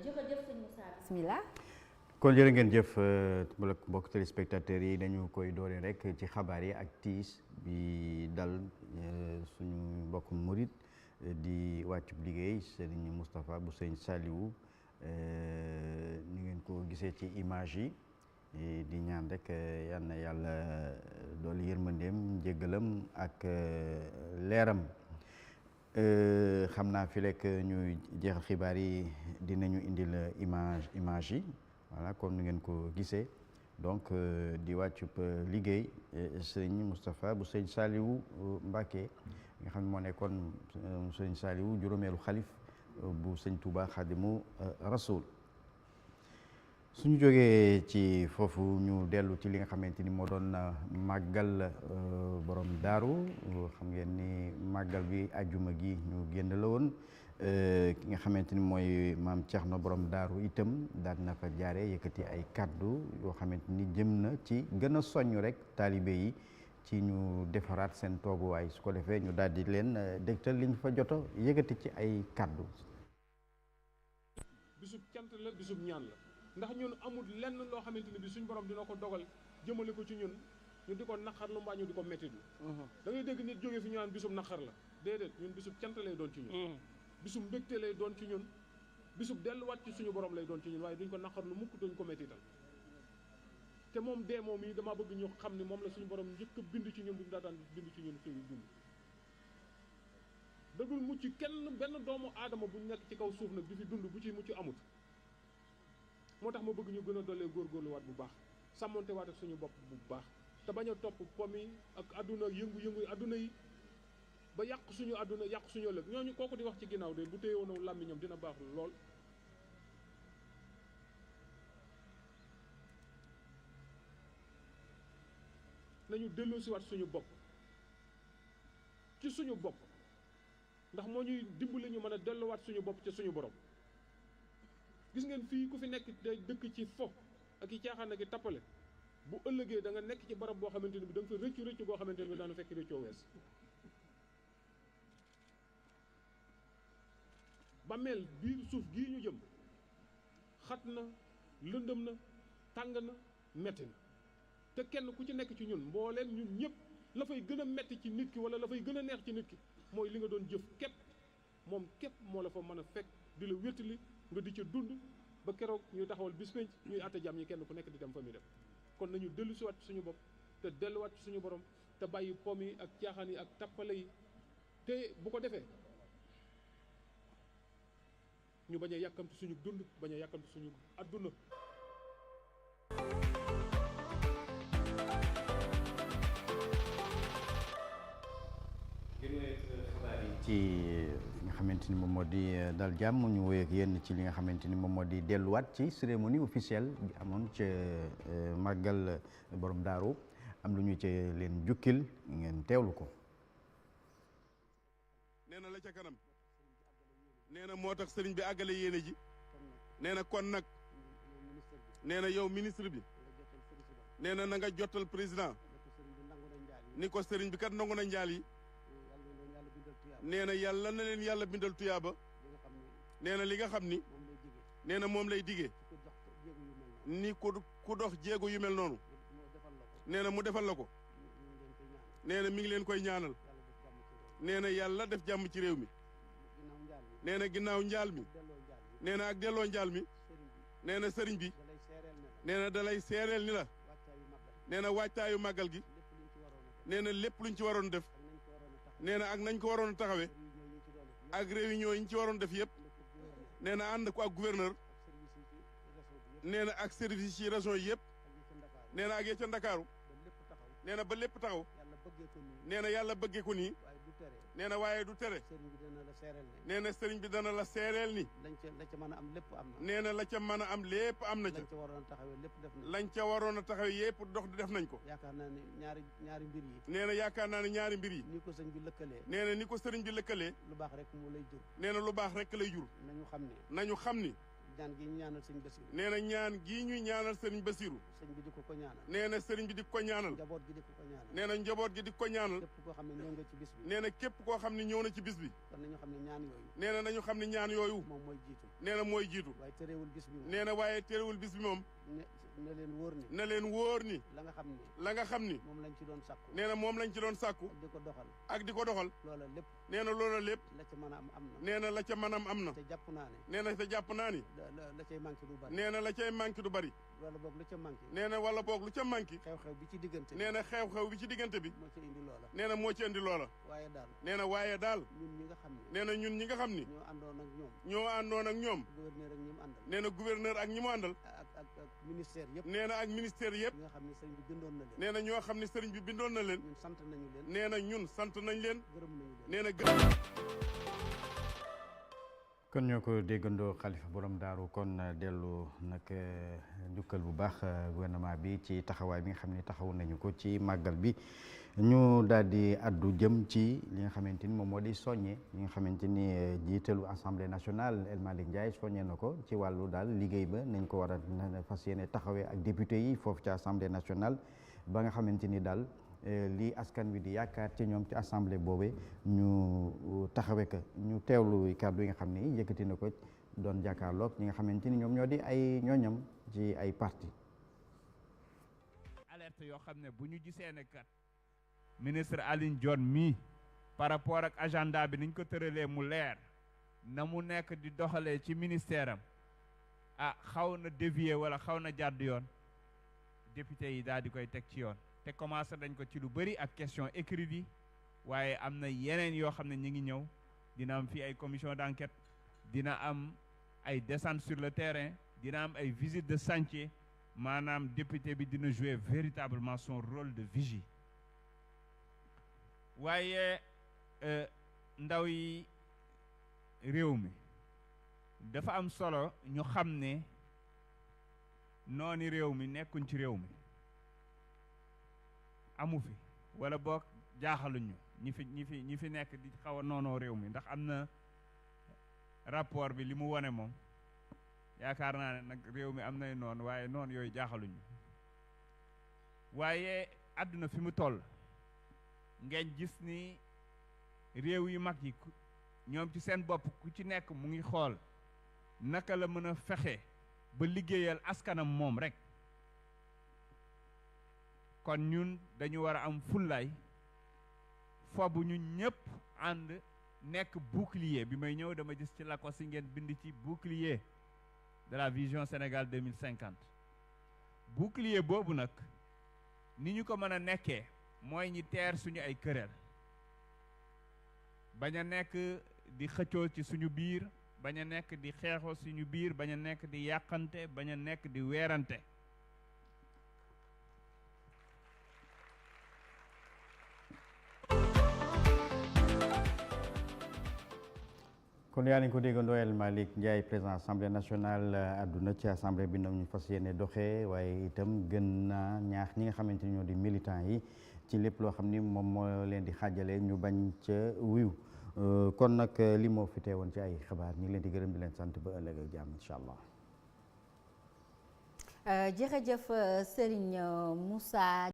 jërëjëf sëñ Moussa bismillah. kon jërë ngeen jëf mbokk téléspectateurs yi dañu koy doore rek ci xabaar yi ak tiis bi dal suñu mbokk murit di wàccub liggéey Serigne Moustapha bu Sëñ Saliou ni ngeen ko gisee ci image yi di ñaan rek yal na yàlla doolu yërmandeem njéggalam ak leeram. xam naa fi rek ñu jeexal xibaar yi dinañu indil image yi voilà comme ni ngeen ko gisee donc di wàccub liggéey sëñ Moustapha bu sëñ Saliou Mbacké nga xam ne moo nekkoon sëñ Saliou juróomeelu xalif bu sëñ Touba Xadimu Rasoul. suñu jógee ci foofu ñu dellu ci li nga xamante ni moo doon màggal borom daaru xam ngeen ni màggal bi ajjuma gi ñu génn la woon ki nga xamante ni mooy maam Thierno borom daaru itam daal na fa jaare yëkkati ay kaddu yoo xamante ni jëm na ci gën a soññ rek taalibe yi ci ñu defaraat seen tooguwaay su ko defee ñu daal di leen dégtal liñ fa joto yëkkati ci ay kaddu. bisub cant la bisub ñaan la. ndax ñun amul lenn loo xamante ni bi suñ borom dina ko dogal jëmale ko ci ñun ñu di ko naqar lu mbaa ñu di ko métti da ngay dégg nit jógee fi ñu naan bisub naqar la déedéet ñun bisub cant lay doon ci ñun bisub mbégte lay doon ci ñun bisub delluwaat ci suñu borom lay doon ci ñun waaye duñ ko naqar lu mukk duñ ko méttital te moom dee moom yi damaa bëgg ñu xam ni moom la suñu borom njëkk a bind ci ñun bu mu daataan bind ci ñun xëy dund dadul mucc kenn benn doomu aadama bu nekk ci kaw suuf nag di fi dund bu ci mucc amut moo tax ma bëgg ñu gën a dollee góorgóorluwaat bu baax sàmmonte waat ak suñu bopp bu baax te bañ a topp pomi ak àdduna yëngu-yëngu àdduna yi ba yàq suñu àdduna yàq suñu ëllëg ñooñu kooku di wax ci ginnaaw de bu téyewoon làmmiñam dina baax lool. nañu delloosiwaat suñu bopp ci suñu bopp ndax moo ñuy dimbali ñu mën a delluwaat suñu bopp ci suñu borom. gis ngeen fii ku fi nekk day dëkk ci fo ak i caaxaan ak i tappale bu ëllëgee da nga nekk ci barab boo xamante ni bi da nga fa rëccu boo xamante ni bi daana fekk rëccoo wees bàmmeel biir suuf gii ñu jëm xat na lëndëm na tàng na metti na te kenn ku ci nekk ci ñun mbooleen ñun ñëpp la fay gën a metti ci nit ki wala la fay gën a neex ci nit ki mooy li nga doon jëf képp moom képp moo la fa mën a fekk di la wéttali nga di ca dund ba keroog ñuy taxawal bis penc ñuy àtte jàmm ñi kenn ku nekk di dem fa muy dem kon nañu dellu siwaat ci suñu bopp te delluwaat ci suñu borom te bàyyi pom yi ak caaxaan yi ak tappale yi te bu ko defee ñu bañ a yàkkamti suñu dund bañ a yàkkamti suñu adduna. ci li nga xamante ni moom moo di dal jàmm ñu woy ak yéen ci li nga xamante ni moom moo di delluwaat ci cérémonie officielle bi amoon ca màggal borom daaru am lu ñu ca leen jukkil ngeen teewlu ko. nee na la ca kanam nee na moo tax sëriñ bi àggale yéene ji nee na kon nag nee na yow ministre bi nee na nga jottal président ni ko sëriñ bi kat nangu na njaal yi. nee na yàlla na leen yàlla bindal tuyaaba nee na li nga xam ni nee na moom lay digee ni ku dox jéego yu mel noonu nee na mu defal la ko nee na mi ngi leen koy ñaanal nee na yàlla def jàmm ci réew mi nee na ginnaaw njaal mi nee na ak delloo njaal mi nee na sëriñ bi nee na dalay seereel ni la nee na waajtaayu màggal gi nee na lépp luñ ci waroon def nee na ak nañ ko waroon a taxawee ak réunion yi ñu ci waroon def yëpp nee na ànd ko ak gouverneur nee na ak service ci région yi yëpp nee na ak ya ca Ndakaaru nee na ba lépp taxaw nee na yàlla bëggee ko nii nee na waaye du tere nee na sëriñ bi dana la seereel ni la ca mën a am lépp am na nee na la ca mën a am lépp am na ca lañ ca waroon a taxawee yëpp dox def nañ ko yaakaar naa ne ñaari mbir yi nee na yaakaar naa ne ñaari mbir yi ni ko sëriñ bi lëkkalee nee na ni ko sëriñ bi lëkkalee lu baax rek moo lay jur nee na lu baax rek lay jur nañu xam ni ñaan gi ñu ñaanal sëñ Basiru. nee na ñaan gii ñuy ñaanal sëriñ Basiru. sëñ bi di ko ñaanal. nee na sëriñ bi di ko ñaanal. njaboot gi di ko ñaanal. nee na njaboot gi di ko ñaanal. képp koo xam ne ñëw nga ci bis bi. nee na képp koo xam ne ñëw na ci bis bi. kon nañu xam ne ñaan yooyu. nee na nañu xam ne ñaan yooyu. moom mooy jiitu. nee na mooy jiitu. waaye terewul bis bi moom. nee na waaye terewul bis bi moom. na leen wóor ni. na leen wóor ni. la nga xam ni. la nga xam ni. moom lañ ci doon sàkku. nee na moom lañ ci doon sàkku. ak di ko doxal. ak di ko doxal. loola lépp. nee na loola lépp. la ca mën a am na. nee na la ca mën am na. te jàpp naa ne. nee na te jàpp naa ni. la cay manqué du bari. nee na la cay manqué du bari. wala boog lu ca manqué. nee na wala boog lu ca manqué. xew-xew bi ci diggante. nee na xew-xew bi ci diggante bi. moo ci indi loola. nee na moo ci indi loola. waaye daal. nee na waaye daal. ñun ñi nga xam ne. nee na ñun ñi nga xam ni. ñoo àndoon ak ñoom. ñoo àndoon ak ñoom. gouverneur ak ñi mu àndal. nee na gouverneur ak ñi mu àndal. ak ministère yëpp. nee na ak ministère yëpp. ñi nga xam ne sëriñ bi bindoon na leen. nee na ñoo xam ne sëriñ bi bindoon na leen. ñun sant nañu leen. nee na ñun sant nañ leen. gërëm nañu leen. nee na gërëm. kon ñoo ko déggandoo xalifa borom daaru kon dellu nag njukkal bu baax gouvernement bi ci taxawaay bi nga xam ne taxawu nañu ko ci màggal bi ñu daal di addu jëm ci li nga xamante ni moom moo di soññe li nga xamante ni jiitalu assemblée nationale El Malick Ndiaye soññe na ko ci wàllu daal liggéey ba nañ ko war a fas yéene taxawee ak député yi foofu ci assemblée nationale ba nga xamante ni daal lii askan wi di yaakaar ci ñoom ci assemblée boobe ñu taxawee ko ñu teewlu kàddu yi nga xam ni yëkkati na ko doon jàkkaarloog ñi nga xamante ni ñoom ñoo di ay ñooñam ci ay parti alerte yoo xam ne bu ñu gisee ne kat ministre Alioune Dione mii par rapport ak agenda bi niñ ko tëralee mu leer na mu nekk di doxalee ci ministère am xaw na dévier wala xaw na jàdd yoon député yi daal di koy teg ci yoon te commencé dañ ko ci lu bëri ak question écrite yi waaye am na yeneen yoo xam ne ñi ngi ñëw dina am fii ay commission d'enquête dina am ay descente sur le terrain dina am ay visite de chantier maanaam député bi dina jouer véritablement son rôle de vigie waaye ndaw yi réew mi dafa am solo ñu xam ne nooni réew mi nekkuñ ci réew mi amu fi wala boog jaaxaluñu ñi fi nekk di xaw a noonoo réew mi ndax am na rapport bi li mu wone moom yaakaar naa ne nag réew mi am nay noon waaye noon yooyu jaaxaluñu waaye àdduna fi mu toll ngeen gis ni réew yu mag yi ñoom ci seen bopp ku ci nekk mu ngi xool naka la mën a fexe ba liggéeyal askanam moom rek kon ñun dañu war a am fullaay foobu ñu ñëpp ànd nekk bouclier bi may ñëw dama gis ci la ko si ngeen bind ci bouclier de la vision Sénégal 2050 bouclier boobu nag ni ñu ko mën a nekkee mooy ñi teer suñu ay këréel bañ a nekk di xëccoo ci suñu biir bañ a nekk di xeexoo suñu biir bañ a nekk di yàqante bañ a nekk di weerante kon yaa nañ ko déggandoo El Malick Ndiaye président assemblée nationale àdduna ci assemblée bi ñu fas yéene doxee waaye itam gën naa ñaax ñi nga xamante ni ñoo di militants yi ci lépp loo xam ni moom moo leen di xaajale ñu bañ ca wuyu kon nag li moo fi teewoon ci ay xabaar ñu ngi leen di gërëm di leen sant ba ëllëg ak jàmm incha allah. jërëjëf Serigne Moussa